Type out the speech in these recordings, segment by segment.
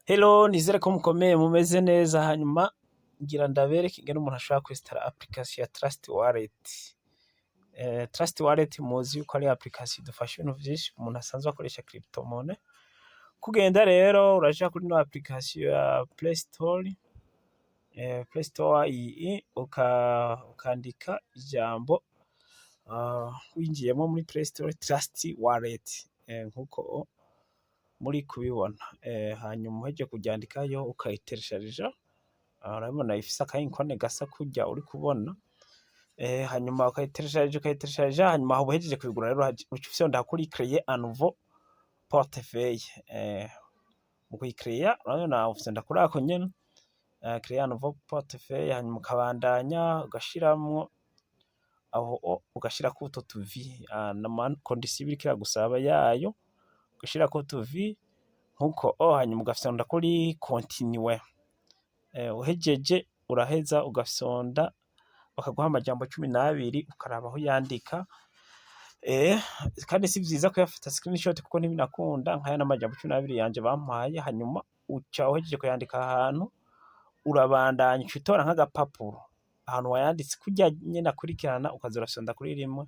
Hello, nizere ko mukomeye, mumeze neza. Hanyuma ngira ndabereke ingene umuntu ashobora kwinstara application ya Trust Wallet. Trust Wallet muzi yuko ari application idufasha ibintu vyinshi umuntu asanzwe akoresha crypto-monnaie. Kugenda rero uraja kuri ino application ya Play Store, Play Store iyi, ukandika ijambo, winjiyemo muri Play Store, Trust Wallet, nkuko muri kubibona. Hanyuma uhejeje kuryandikayo ukayiteresharija, urabibona ifise aka icône gasa kurya uri kubona. Hanyuma ukayiteresharija, hanyuma aho uhejeje kuyigura rero uca ufyonda kuri "créer un nouveau portefeuille". Mu kuyikreya urabona ufyonda kuri ako nyene, "créer un nouveau portefeuille", hanyuma ukabandanya ugashiramwo aho, ugashirako utwo tuvi nama conditions iba iriko iragusaba yayo, ugashirako utuvi nkuko, hanyuma ugafyonda kuri "continuer". Uhejeje uraheza ugafyonda bakaguha amajambo 12, ukaraba aho uyandika. Kandi si vyiza kuyafata screenshot kuko ntibinakunda. Nkaya n'amajambo 12 yanje bampaye. Hanyuma uca uhejeje kuyandika ahantu, urabandanya uca utora nk'agapapuro ahantu wayanditse kurya nyene akurikirana, ukaza urafyonda kuri rimwe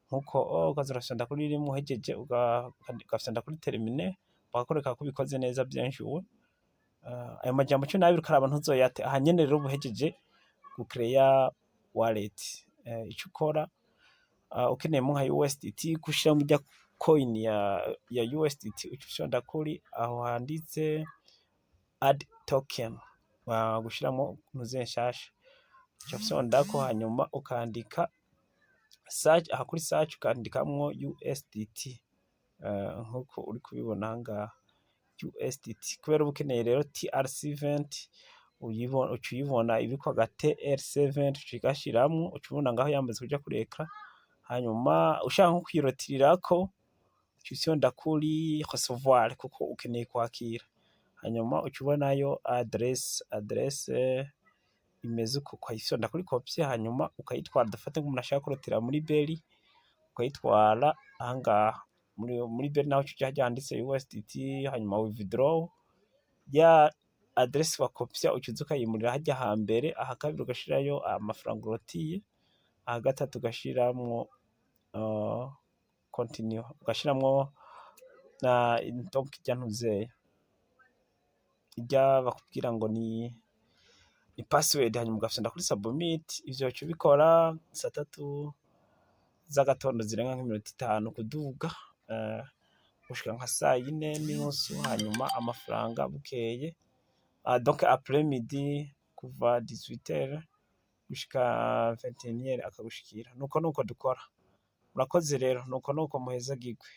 nkuko, ukaza urafyonda kuri rimwe. Uhejeje ugafyonda kuri "terminer", bakakwereka ko ubikoze neza, bien joué. Ayo majambo 12 ukaraba ntuzoyate. Aha nyene rero uba uhejeje gukereya wallet. Ico ukora, ukeneyemwo nka USDT, gushiramwo irya coin ya USDT, uca ufyonda kuri aho handitse "add token", gushiramwo ntuze nshasha, uca ufyondako, hanyuma ukandika search, aha kuri search ukandikamwo USDT, nkuko uri kubibona aha ngaha, USDT. Kubera uba ukeneye rero TRC20, uca uyibona ibikwa aga TR7, uca ugashiramwo, uca ubona ngaho yamaze kuja kuri écran. Hanyuma ushaka nko kuyiretirirako, uca ufyonda kuri "recevoir" kuko ukeneye kwakira. Hanyuma uca ubonayo adresse imeze uko, ukayifyonda kuri "copier", hanyuma ukayitwara. Dufate nk'umuntu ashaka kurotira muri Berry, ukayitwara ahangaha muri Berry, naho uca uja harya handitse USDT, hanyuma "withdraw". Ya adresse wakopya uca uza ukayimurira harya hambere. Aha kabiri ugashirayo amafaranga urotiye, aha gatatu ugashiramwo "continue", ugashiramwo donc irya ntuzeye irya bakubwira ngo ni password, hanyuma ugafyonda kuri "submit". Ivyo uca ubikora 3:00 z'agatondo zirenga nk'iminota 5 kuduga, gushika nka 4:30. Hanyuma amafaranga bukeye, donc après midi, kuva 18h gushika 21h, akagushikira. Nuko dukora. Murakoze rero, nuko muhezagirwe.